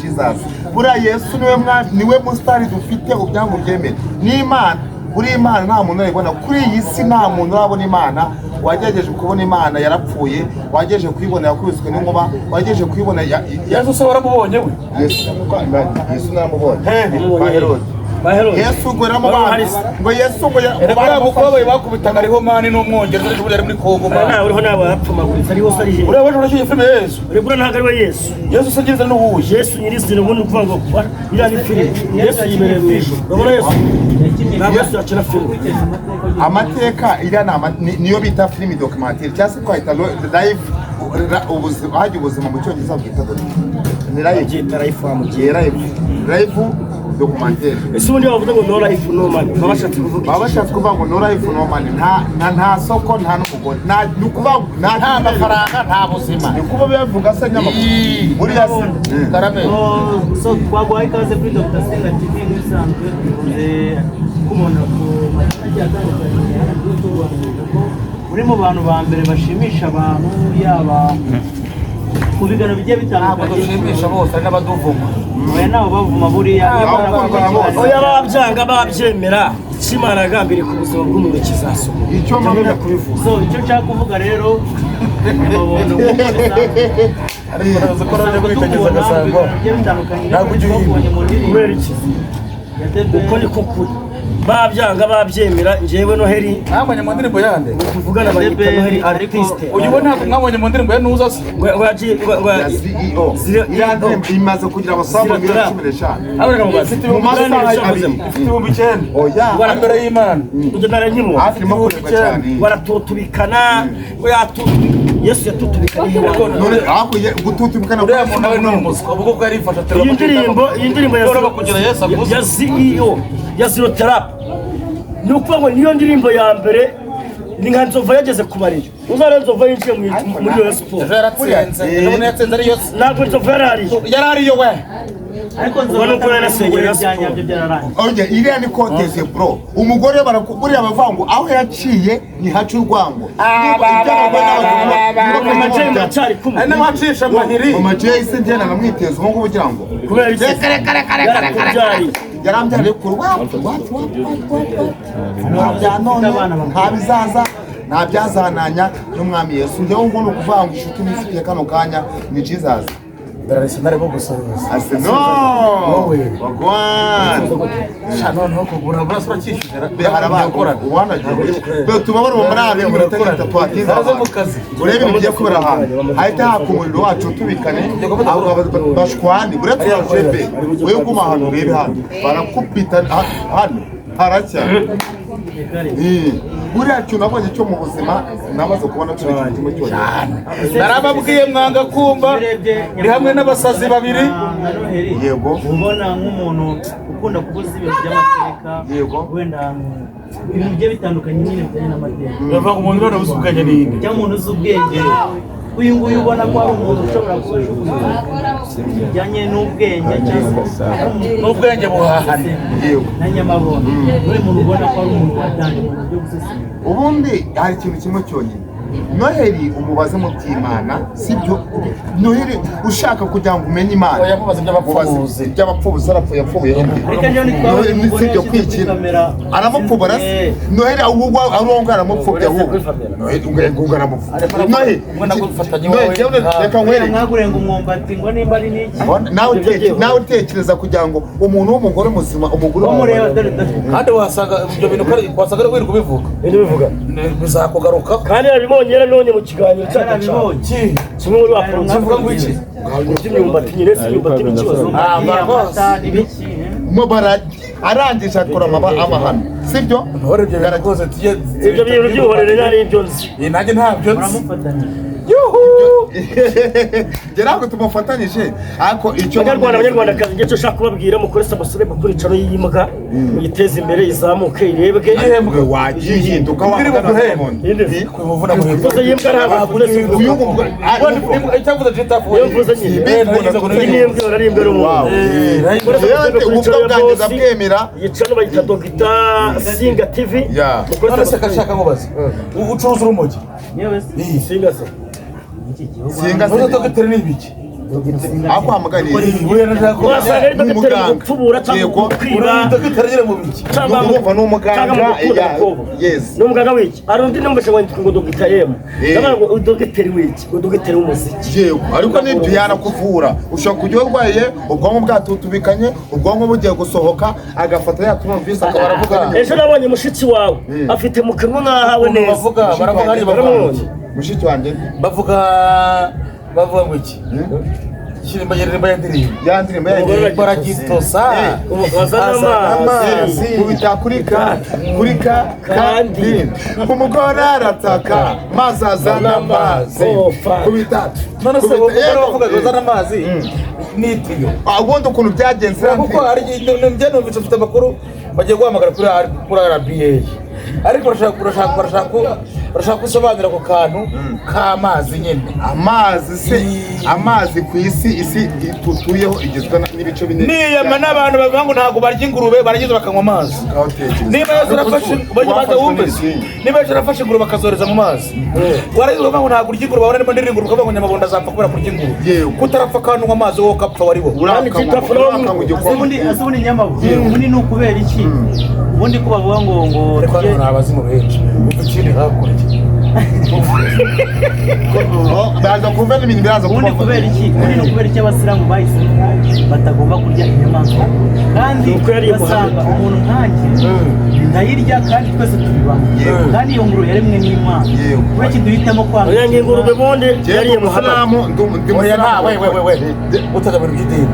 Jesus. Buriya Yesu niwe mwami, niwe musitari dufite, ubyangu byemere. N'Imana, buriya Imana nta muntu urayibona kuri iyi si, nta muntu urabona Imana. Wagerageje kubona Imana yarapfuye, wagerageje kuyibona yakubiswe n'inkuba, wagerageje kuyibona Yesu se waramubonye we? Yesu, Yesu naramubonye. Hehe? Kwa Herode. Ba Herode. Yesu ngo yaramubambye, ngo Yesu ngo Erega uriya mukobwa bakubitaga ariho man, n'umwongereza, ariko buriya ari muri Kongo man. Nawe uriho, nawe warapfumaguritse, ari hose, ari hehe? Uriya waje urashyuye filime ya Yesu. Urabona, ntabwo ari we Yesu. Yesu se nyirizina ni uwuhe? Yesu nyirizina ubundi ukuvuga ngo iriya ni filime. Yesu yibereye mu ijuru. Urabona, Yesu ntabwo Yesu yakina filime. Amateka iriya ni niyo bita filimi documentaire, cyangwa se twahita live ubuzima, hajya ubuzima mu Cyongereza bwita ni live. Byita life wa mugihe. Yeah, live, live documentaire. Ese ubundi bavuze ngo no life, no money, baba bashatse kuvuga Baba iki? bashatse kuvuga ngo no life, no money, nta soko, nta n'umugore, nta, ni ukuvuga ngo nta Nta mafaranga, nta buzima. Ni kuba bivuga se nyamakuru buriya se. Karame. Oh, so twaguhaye ikaze kuri Dr Senga TV. Nk'ibisanzwe dukunze kubona ku mazina agiye atandukanye hano mu gihugu cy'u Rwanda ko uri mu bantu ba mbere bashimisha abantu, yaba ku biganiro bigiye Ntabwo bitandukanye. dushimisha bose, hari n'abaduvuma. Oya, ntawe bavuma buriya. Abakundwa na bose. Oya, babyanga babyemera, icyo Imana yagambiriye ku buzima bw'umuntu kizasohoka. Icyo mpamya kubivuga. So icyo nshaka kuvuga rero, Nyamabondo, nk'uko bisanzwe Ariko uraza ko naje usanzwe kwitegeza tukubona mu agasango. biganiro bigiye bitandukanye. Ntabwo ujya Twakubonye mu ndirimbo Kubera iki? ya The Ben. Uko niko kuri, babyanga babyemera, njyewe Noheli Mwabonye mu ndirimbo yande? Tuvugana banyita Noheli artiste. Uyu we ntabwo mwabonye mu ndirimbo ya Nuza se? Ngo yagiye ngo Ya CEO. Iriya ndirimbo imaze kugira abasabu miliyoni 15 Abona mubaze. Mu masaha 2. Ifite 9000. Oya. Imbere y'Imana. Ibyo narankimwa. Hafi irimo kurebwa cyane. Baratutubikana ngo yatu Yesu yatutubikana. None hakurya gututubikana? Uriya muntu nawe ni umuswa, ubwo ko yarifashe atera. Iyi ndirimbo ya Urabona kugira Yesu akuze. ya CEO ya Zero Trap, ni ukuvuga ngo niyo ndirimbo ya mbere, ni nka Nzova yageze ku bariyo. Uzare Nzova yinjiye muri Rayon Sport. Ejo yaratsinze, ejo bundi yatsinze ariyo se. Ntabwo Nzova yari ariyo. Yari ariyo we. Ariko Ubwo nuko yarasengeye bya Rayon nyabyo byararangiye. Oye, iriya ni koteze bro. Umugore buriya bavuga ngo aho yaciye ntihaca urwango. Mama Jay muracyari kumwe? Hari n'abacisha amahiri. Mama Jay se njye namwiteza ubu ngubu ugira ngo Kubera iki? Reka, reka, reka, reka, reka, reka. Yarakubyariye. Yarambyariye kure, wapi wapi wapi wapi wapi, nta bya none, nta bizaza, nta byazananya n'Umwami Yesu. Njyewe ngo ni ukuvuga ngo inshuti nifitiye kano kanya ni Jesus. Arsenal bo gusuhuza. Arsenal. Wowe. Wagwan. Sha, noneho kugura burasa uracyishyura. Be harabaye uwanagiye be tubabara uwo muri abiri iminota 3 hatinze. Baraza mu kazi. Urebe ibintu bigiye kubera ahantu hahita haka umuriro wacu tubikane, abo bashwane uretse urajebe. Wewe guma ahantu urebe hano barakupita hano haracya. Buriya kintu nabonye cyo mu buzima namaze kubona cyo ikintu kimwe cyonyine. Narababwiye mwanga kumva, ndi hamwe n'abasazi babiri. Nka Noheli, Yego. ubona nk'umuntu ukunda kubuza ibintu by'amateka, wenda ibintu bigiye bitandukanye nyine bijyanye n'amateka. Bavuga ngo umuntu urabona ubwenge n'iyindi. Cyangwa umuntu uzi ubwenge, uyu nguyu ubona ko ari umuntu ushobora kuba ashoboye bijyanye n'ubwenge cyangwa se ari umuntu N'ubwenge buhahana. Yego. Na Nyamabondo uri muntu ubona ko ari umuntu watanje mu buryo busesengura. Ubundi hari ikintu kimwe cyonyine, Noheli umubaze mu by'Imana, sibyo? Noheli ushaka kugira ngo umenye Imana. Oya, mubaze iby'abapfubuzi. Mubaze iby'abapfubuzi, arapfuye, yapfuye. Ariko ejo ntitwabonye Noheli umugore sibyo yashyize kuri kwikina. kamera. Aramupfubura se? Noheli ahubwo arongo aramupfubya, ahubwo Noheli ngo aramupfubya Noheli. Umwana agufatanye Noheli, wowe. jyewe reka nkwereke. Mwagurenga umwumbati ngo nimba ari n'iki. Nawe utekereza kugira ngo umuntu w'umugore muzima, umugore Bamureba, dore dore. Kandi wasanga ibyo bintu wasanga ari wirirwa ubivuga. Ibindi bivuga. Bizakugaruka. Kandi yarabibonye, yarabibonye mu kiganiro cyacu cyane. Yarabibonye. Kimwe muri wa poroduwi. Kivuga ngo iki? Iby'imyumbati nyine, si imyumbati n'ikibazo. Ah, amata n'ibiki, eh? Mo arangije akora amahano, sibyo? Ntore ibyo bintu rwose tujye. Ibyo bintu by'ubuhorere nari ibyo nzi. Iyi nanjye ntabyo nzi. Muramufatanya. Njye ntabwo tumufatanyije, ariko icyo Banyarwanda, Banyarwandakazi, njye icyo nshaka kubabwira, mukore subscribe kuri channel y'imbwa, muyiteze imbere, izamuke, irebwe. Ihembwe wagiye uhinduka. Iri buguhembe. Indi Kwivuna muheto. mvuze y'imbwa ntabwo mvuze. Uyu nguyu. Icyavuze Jitafu. Iyo mvuze nyine iyi ni imbwa, ari imbwa y'umuntu. Mukore subscribe kuri Ubwo channel ya bwanjye Boss. ndabwemera. Iyi channel bayita Dogita Singa TV. Mukore None se subscribe. kashaka nkubaze, ucuruza urumogi? Yewe se. Singa se. Iki gihugu. Singa Ntuzi se. dogiteri ni ibiki? Aho kwamagana Wasanga ari dogiteri mu gupfubura cyangwa mu kwiba Dogiteri mu biki? cyangwa mu Urumva ni umuganga, cyangwa mu gukunda yeah, abakobwa. yes. Ni umuganga w'iki? Hari undi numvise ngo yitwa ngo dogiteri M. Eh. Ndavuga ngo dogiteri w'iki? Ngo dogiteri w'umuziki. Yego, ariko n'ibyo yanakuvura. Ushobora kujya urwaye ubwonko bwatutubikanye, ubwonko bugiye gusohoka, agafata ya turumvise akaba aravuga n'inyuma. Ejo nabonye mushiki wawe afite mu kanwa nk'ahawe Ukuntu neza. bavuga, baravuga hariya bavuga ngo iki? Mushiki wanjye Bavuga ngo iki? Shirimba yaririmba ya ndirimbo. ya ndirimbo yagiye Baragitosa. Azana amazi. Kubita kuri ka kuri ka kandi umugore arataka maze azana amazi kubita. None se kubita- umugore yego. wavugaga azana amazi ni itiyo. Ah, ubundi ukuntu byagenze Kuko hari igihe njye numvise mfite amakuru bagiye guhamagara kuri RBA. Ariko barashaka gusobanura ako kantu k'amazi nyine. Amazi se, amazi ku isi, isi tutuyeho igizwe n'ibice bine. Niyama n'abantu bavuga ngo ntabwo barya ingurube, barangiza bakanywa amazi. Ngaho tekereza. Niba Yesu arafashe bajya baza wumve. Niba Yesu arafashe ingurube akazoreza mu mazi, warangiza ukavuga ngo ntabwo urya ingurube, wabona ndimo ndirira ingurube ukavuga ngo nyamabondo azapfa kubera kurya ingurube. Yewe. Kutarapfa kandi unywa amazi wowe ukapfa wari wowe. Urakanywa igikoma. Ese ubundi Nyamabuye, ubundi ni ukubera iki? Ubundi ko bavuga ngo Ariko hano hari abazimu benshi. Umva ikindi hakurya. Baza kumva n'ibintu biraza ubundi kuba. kubera iki? Ubundi ni ukubera iki abasilamu bahisemo batagomba kurya inyamaswa? Kandi Nuko yariye ugasanga umuntu nkanjye ndayirya kandi twese tubibamo. Yego. Kandi iyo ngurube yaremwe n'Imana. Yego. Kubera iki duhitamo kwanga? Oya, ngo ingurube bundi yariye Muhammad. Ndi Oya nta musilamu. we we we we. Utaga ibintu by'idini.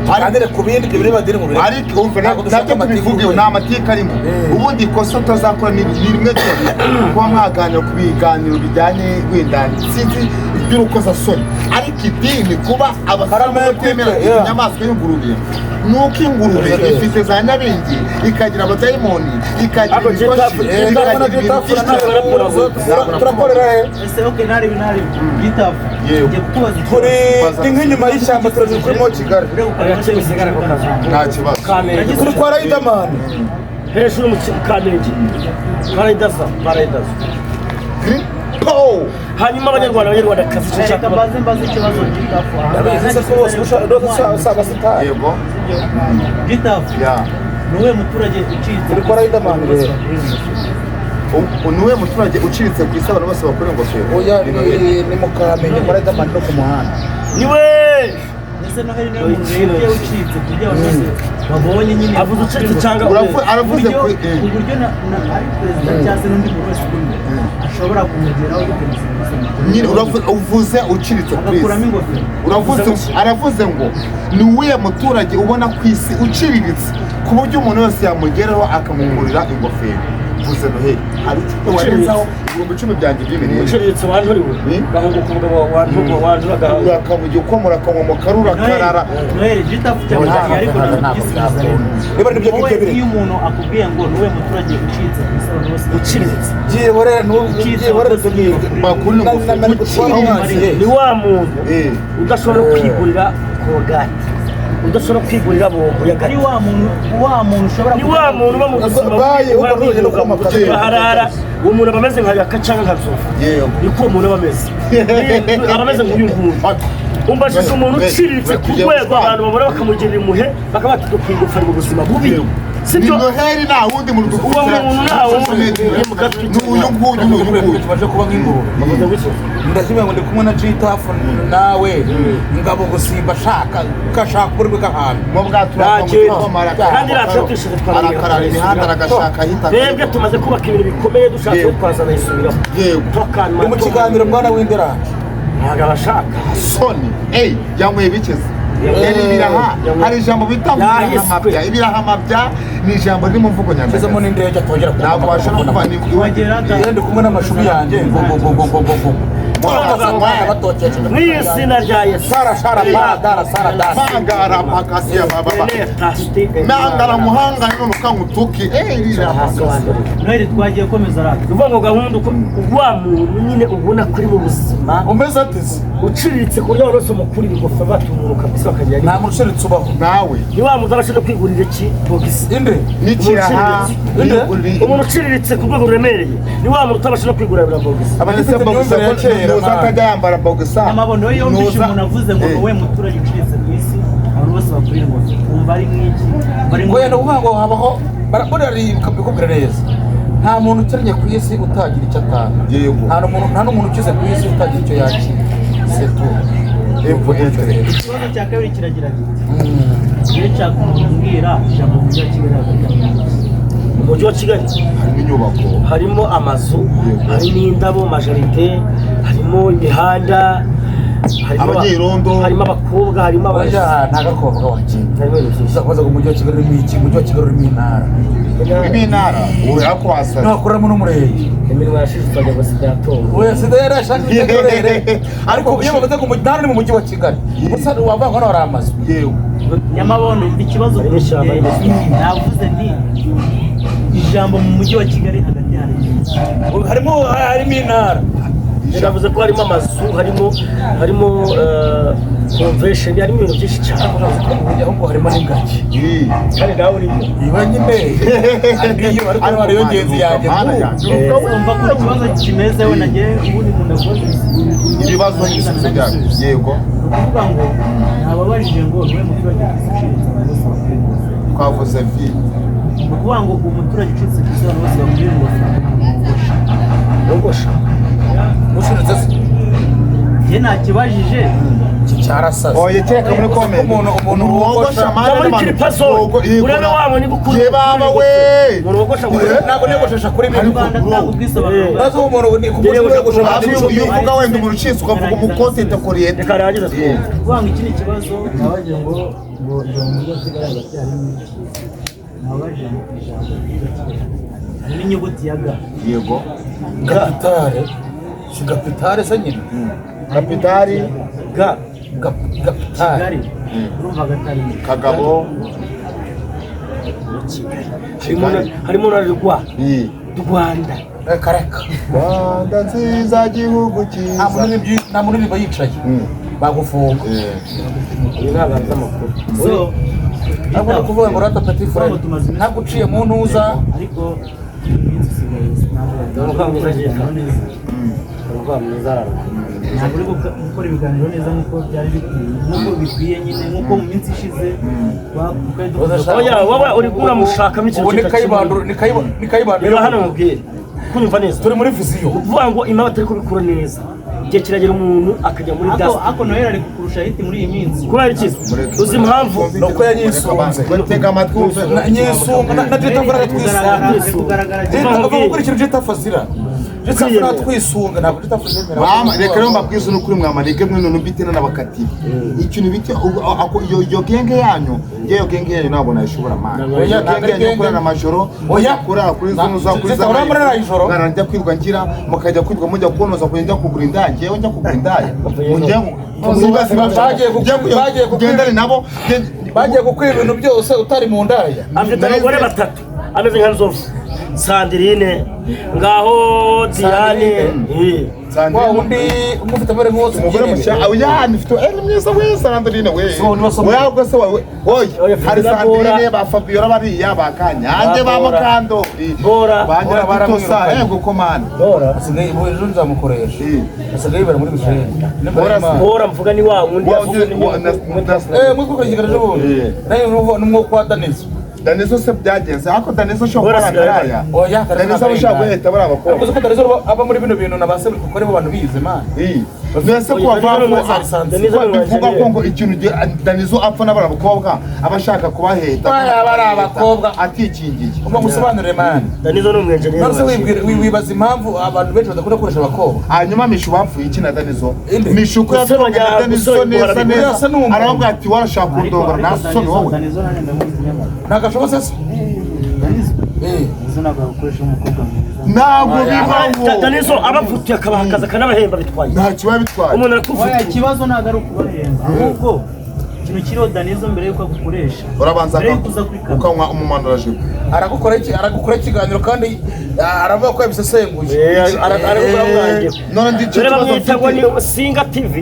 Tuganire ku bindi, ibyo bireba idini mu bireba. Ariko umva Ntabwo dushaka nabyo amatiku. tubivuge nta mateka arimo. Ubundi ikosa utazakora ni rimwe ryonyine kuba mwaganira ku biganiro bijyanye wenda sinzi iby'urukozasoni, ariko idini kuba abasilamu batemera inyamaswa y'ingurube ni uko ingurube ifite za nyabingi, ikagira abadayimoni, ikagira Ako imikoshi, ikagira ibintu byinshi cyane. Turakorera he? Ese okay, ntari Gitafu. Yego. Ngiye kukubaza Turi ikibazo. ni nk'inyuma y'ishyamba, turaje kuri mo Kigali. Nta kibazo. Kamenge. Turi kwa Riderman. Hejuru mu Kamenge. Paraidaza, paraidaza. Po! Hanyuma abanyarwanda, abanyarwandakazi, icyo Reka nshaka mbaze ikibazo Gitafu. Ndabizi se ko bose ushaka usaba sitari. Yego. Gitafu. Ya. Ni uwuhe muturage ucitse? Turi kwa Riderman rero. Ni uwuhe muturage uciriritse ku isi abantu bose bakora ingofero? Oya ni mu Kamenge kwa Riderman no ku muhanda. Niwe Ese Noheli niwe muntu urebye ucitse ku buryo abantu bose babonye nyine avuze ucitse cyangwa Aravuze ku kuri buryo ari perezida cyangwa se n'undi muntu wese ukomeye ashobora kumugeraho bitewe na serivisi Nyine uvuze uciriritse ku isi. agakuramo ingofero. Uravuze, aravuze ngo ni uwuhe muturage ubona ku isi uciriritse ku buryo umuntu wese yamugeraho akamugurira ingofero. Mvuze Noheli. Hari icyo warenzaho? 10,000 byanjye by'imirire. Uciriritse wanturiwe gahunguka umugabo wanturwa wantura gahunguka. Urakanywa igikoma, urakanywa mu karura karara. Noheli Gitafu cyamujyanye ariko ntabwo rero. Niba ari nibyo Wowe ngibyo biri. iyo umuntu akubwiye ngo ni uwuhe muturage ucitse ku isi abantu bose Uciriritse Byihorere byihorere Bakura ingofero. Uciriritse. ni wa muntu Eh. udashobora kwigurira korogate, udashobora kwigurira bombo ya ari gati. wa muntu ushobora Ni wa muntu uba mu buzima Baye, bubi, uba ntugende mu koma buzima harara. Uwo muntu aba ameze nka Yaka cyangwa nka Nzovu. Yego. Niko uwo muntu aba ameze. Aba ameze nk'uyu nguyu. Umbajije umuntu uciriritse ku rwego abantu babona bakamugirira impuhwe, bakaba bati dukwiye gupfa mu buzima bubi, sibyo? Ni Noheli nta wundi muntu dufite. Uwo muntu nta wundi. Ni uyu nguyu, ni uyu nguyu. Tumaze kuba nk'ingurube. Bavuze gutya. Ndakibwira ngo ndi kumwe na Gitafu nawe ngabo gusimba shaka gashaka urwe gahantu. Mu bwato Kandi natwe twishize twamenye. Arakarara imihanda aragashaka ahita. Twebwe tumaze kubaka ibintu bikomeye, dushatse Yego. twazana isubiraho. Yego. Ni mu kiganiro mwana w'inderanje. Ntabwo abashaka. Soni eyi yanyweye bikeze yari ibiraha. Hari ijambo bita ngo Yahiswe. ibirahamabya. Ibirahamabya ni ijambo riri mu mvugo Ngezemo nyandagazi. n'indege atongera Ntabwo washobora kuva ni Iyo ndi kumwe n'amashuri yanjye ngo ngo ngo ngo ngo ngo Mu izina rya Yesu. Sara shara para dara sara dara. Mangara pakasiya baba nangara muhanga none ukangutuki eyi ibirahamabya. Noheli twagiye komeza rata. Uvuga ngo gahunda uko wa muntu nyine ubona kuri mu buzima Umeze ati se. Uciriritse ku buryo abantu bose mukura ibigufa batumuruka kabisa bakajya. Nta muntu uciriritse ubaho. Nawe. Ni wa muntu abasha no kwigurira iki bogisi. Inde? N'ikiraha. Umuntu uciriritse ku rwego ruremereye ni wa muntu utabasha no kwigurira bogisi. Ese bogisa Imyumvire ya kera, nuza man. atajya yambara bogisa. Nyamabondo, iyo yumvise umuntu avuze ngo Eh. wowe muturage uciriritse ku isi, abantu bose bakurira ingofero, wumva ari nk'iki? Wumva ari Ngo yenda kuvuga ngo habaho buriya bikubwira neza, nta muntu ukennye ku isi utagira icyo atanga. Yego. Nta n'umuntu, nta n'umuntu ukize ku isi utagira icyo yakira, c'est tout. Ikibazo cya kabiri kiragira giti: iyo nshaka umuntu umbwira ijambo umujyi wa Kigali hagati ya Mu mujyi wa Kigali Harimo inyubako. Harimo amazu, Yego. harimo indabo, majaride, harimo imihanda, harimo Abanyerondo. Harimo abakobwa, harimo Oya, abasore, nta gakobwa wakira. Harimo ibintu byinshi. Uza kubaza ngo umujyi wa Kigali urimo iki? Umujyi wa Kigali urimo intara. Harimo intara ubu ariko wasara. Ntiwakoreramo n'umurenge. Imirimo yashize usanga ngo sida yatongo. Oya, sida yari ashaka imitegurire, ariko iyo bavuze ngo umujyi ni mu mujyi wa Kigali gusa, wavuga ngo hano hari amazu. Yewe. Nyamabondo, umva ikibazo. Harimo ishyamba, harimo ishyamba. Navuze nti ijambo mu mujyi wa Kigali hagati hari Harimo intara. Navuze ko harimo amazu, harimo convention, harimo ibintu byinshi cyane. Ahubwo harimo n'ingagi. Ii. Kandi nawe urimo. Iba nyine ariyo, ariko hariyo ngenzi yanjye. Mana yanjye. Umva ko ikibazo kimeze, we nagiye ubundi nkunda kubaza Ibibazo n'ibisubizo byabyo, yego. Ni ukuvuga ngo nababajije ngo niwe muturage ku isi uciriritse abantu bose bakwiye ingofero. Twavuze vi. Ni ukuvuga ngo umuturage uciriritse ku isi abantu bose bakwiye ingofero. Yogosha. Ushiritse se? Njye nakibajije. Iki cyarasaze. Oya, kereka muri comment. Umuntu wogosha wogosha. mani. Muri Kiripazone urebe wabo ni gukura. Ye baba we. Umuntu wogosha ngo Ntabwo niyogoshesha kuri Mu bimwe. Rwanda ntabwo ubwisobanuro bwa Urazi umuntu ni ku munsi wiyogosha abantu Hafi 10. iyo uvuga wenda umuntu ucitse ukavuga umukontente koriyete. Reka rangize twumve. Kuvuga ngo iki ni ikibazo nabajije ngo ijambo mu mujyi wa Kigali hagati harimo iki? Nabajije ngo ijambo mu mujyi wa Kigali harimo inyuguti ya G. Yego. Kapitale si kapitale se nyine? Kapitali. Ga. Kapitale. Kigali urumva hagati harimo Kagabo. Harimo na rwa Ii. Rwanda. Reka reka. Rwanda nziza, gihugu Nta cyiza. muntu nta muntu uririmba yicaye, bagufunga. Uyu ntabwo azi amakuru. So Ntabwo ari ukuvuga ngo rata petit frere ntabwo uciye mu ntuza. Ariko iminsi isigaye ntabwo Umukobwa mwiza agiye. neza. Umukobwa mwiza araruka. Ntabwo uri gukora ibiganiro neza nk'uko byari bikwiye, nk'uko bikwiye nyine, nk'uko mu minsi ishize twari dukunda. Oya, wowe uri uramushakamo ikintu Ubu ni kitakiri. Kayibanda, ni Kayibanda. Reba hano mubwire kunyumva neza. Turi muri vision. Ukuvuga ngo impamvu atari kubikura neza, igihe kiragera umuntu akajya muri Ako dasi. ako Noheli ari kukurusha hit muri iyi minsi. Kubera iki? Uzi impamvu? Ni uko yanyisunze. Tega amatwi wumve. Nyisunga na Jita Fara. Ari kugaragara, Twisunga. ari kugaragara Jita cyane. ava gukora ikintu Jita Fazira, Jita Fara twisunga, ntabwo Jita Fazira. Mama, reka rero mbabwize n'ukuri, mwamanike mwe none mbite n'abakatiye ikintu bite iyo genge yanyu. Ngewe iyo genge yanyu ntabwo nayishobora man. Oya, Iyo ntabwo genge ari yanyu yo genge. kurara amajoro, Oya. kurara kuri zino za kuri Zita, uramurara ijoro? Mwana njya kwirwa ngira mukajya kwirwa mujya kunoza kujya njya kugura indaya, ngewe njya kugura indaya. Njye Bagiye ngendane nabo. Bagiye gukora ibintu byose utari mu ndaya. Afite abagore batatu ameze nka nzovu: Sandirine, ngaho Diane. Eh. Wa wundi umufite amabere nk'uwose. Umugore mushya oya nifite ni mwiza we, Sandrine we. So, niba so- We ahubwo se wawe oya. Oya, Hari Bora. Sandrine, ba Fabiola, bariya ba Kanyange, ba Bora. Mukando Bora. ba Bora Nyirabitosa. baramwirukanye. Yego komana. Bora. Asigaye ubu ejo nzamukoresha. Asigaye yibera muri Michelin. Bora se. Bora mvuga ni wa wundi Wa yavuze wundi- wa- na- Eh, mwuko kigara ejo bundi. Eh. Nayo n'umwuko wa Danizo. Danizo se byagenze ariko Danizo ashobora Bora kuba asigaye araya. Oya, Danizo aba ushaka guheta bariya Ariko bakobwa. uzi ko Danizo aba muri bino bintu na ba Seburi, kuko aribo bantu bize man. Iyi. Mbese ko Oya, bavuga Danizo ko Danizo ni bivuga umwanjeniyeri. ko ngo ikintu Danizo apfa n'abariya bakobwa aba ashaka kubaheta. Bariya bari abakobwa. Atikingiye. Ugomba gusobanurire man. Danizo ni umwenjeniyeri. None se wibaza impamvu abantu benshi badakunda gukoresha abakobwa? Hanyuma Mishu bapfuye iki na Danizo? Inde? Mishu ko Gusebanya, yatonganye na Danizo gusebanya, neza guhora neza, Asa n'umuntu. aravuga ati warashaka Ariko kundongora ariko nta soni Danizo wowe. Danizo nanjye ndamuzi nyamara. Ntago se? Danizo Eh. Danizo ntabwo yagukoresha umukobwa mwiza. Ntabwo bibaho. Danizo abavutuye akabaha akazi akanabahemba bitwaye Nta kiba bitwaye. umuntu Oya, arakuvutuye. ikibazo ntabwo ari ukubahemba, ahubwo Ikintu kiriho Danizo mbere y'uko agukoresha, Urabanza mbere y'uko uza kuri kamera. Ukanywa umumanurajipo. Aragukora ikiganiro kandi aravuga ko yabisesenguye. Aragukora umwandiko. None ndi icyo Dore kibazo bamwita ngo mfite. ni Singa TV.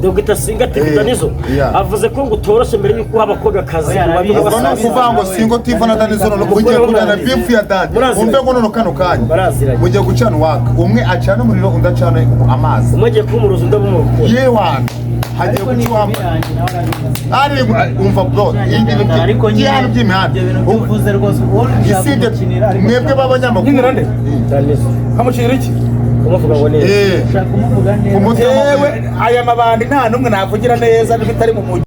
Dr Singa TV. Danizo avuze ko ngo utoroshye mbere y'uko uha abakobwa akazi. Oya, ubanza arabizi. Ubwo ni ubasanze. ukuvuga ngo Singo TV na Danizo none mugiye kujyana beef ya dani. Muraziranye. Wumve ngo none kano kanya Baraziranye. mugiye gucana uwaka, umwe acana umuriro, undi acana amazi. Umwe agiye kuba umurozi, undi aba umurokore. Yewana hagiye Ariko ni guca inkuru yanjye, nawe arabizi. Ari umva bro, ibintu Ariko nyine by'ihano by'imihanda ibyo bintu byuvuze rwose, uwo ushaka isibye kumukinira ariko mwebwe b'abanyamakuru. Nyine nande? Danizo Kamucira iki? Kumuvuga ngo neza. Eh, ushaka kumuvuga neza. Ku mutwe. Yewe, aya mabandi nta n'umwe navugira neza niba itari mu mujyi.